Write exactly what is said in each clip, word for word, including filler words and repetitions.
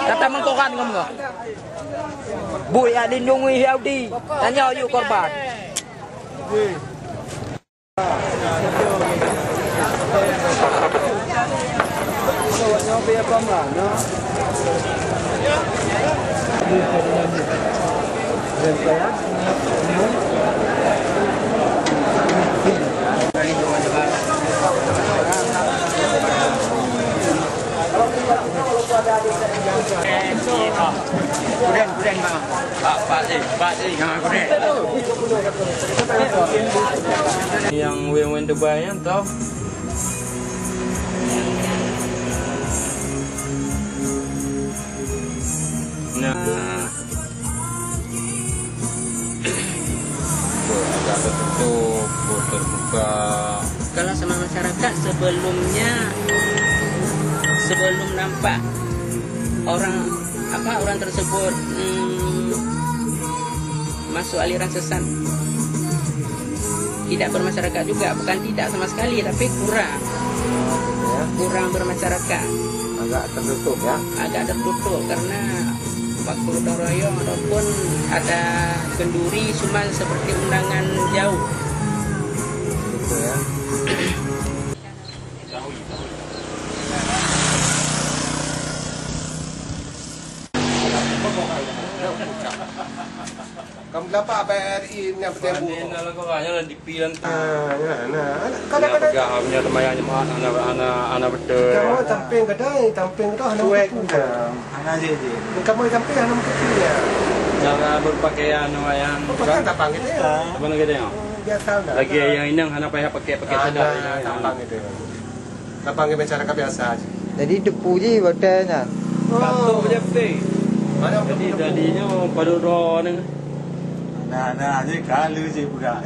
Kata mengkoran ngom ngom. Bu ya lindungi Yahudi. Tanya yuk korban. Nyang wéng-wéng Dubai nyan toh. Nah. Agak tertutup, terbuka. Kalau sama masyarakat sebelumnya, sebelum nampak orang, apa, orang tersebut, hmm, masuk aliran sesat, tidak bermasyarakat juga, bukan tidak sama sekali, tapi kurang. Ya. Kurang bermasyarakat. Agak tertutup, ya. Agak tertutup karena waktu gotong royong ataupun ada kenduri, cuman seperti undangan jauh. Gitu, ya. Kamu kenapa abang R I yang bertemu? Banding kalau kau hanya di pilan tu. Ah, ya, nah. Kadang-kadang pegang punya temayang jemaat, anak, anak, anak betul. Kamu tamping kadang, tamping kadang, anak betul. Hana je je. Kamu tamping, anak betul ya. Jangan berpakaian yang. Berpakaian tak panggil dia. Apa lagi dia? Biasa dah. Lagi yang inang hana payah pakai, pakai. Ada, tak panggil dia. Lapang ke masyarakat biasa je. Jadi teupeu jih hotel nyan. Oh. Satu je peti. Mana? Jadi jadinya baru dua ni. Anak-anak je kalu je budak.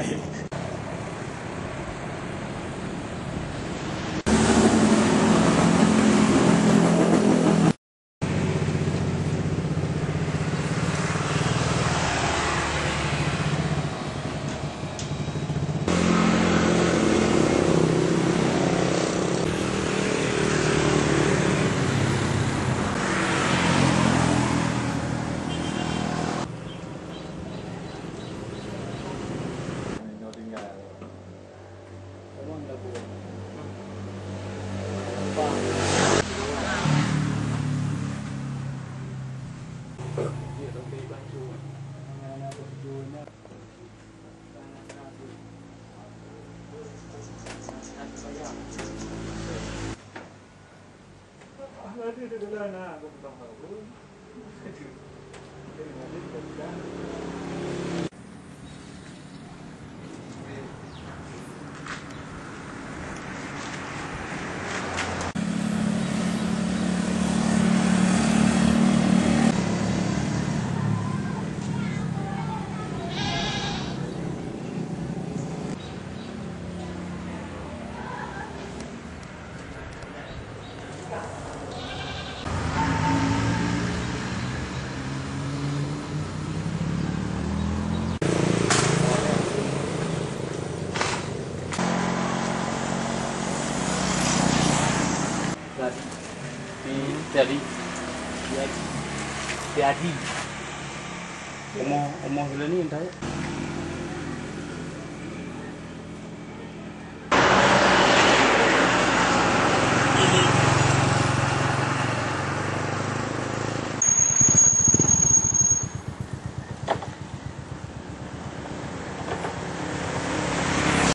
Jadi, jadi, jadi. Umoe, umoe buleuen ni entah ya.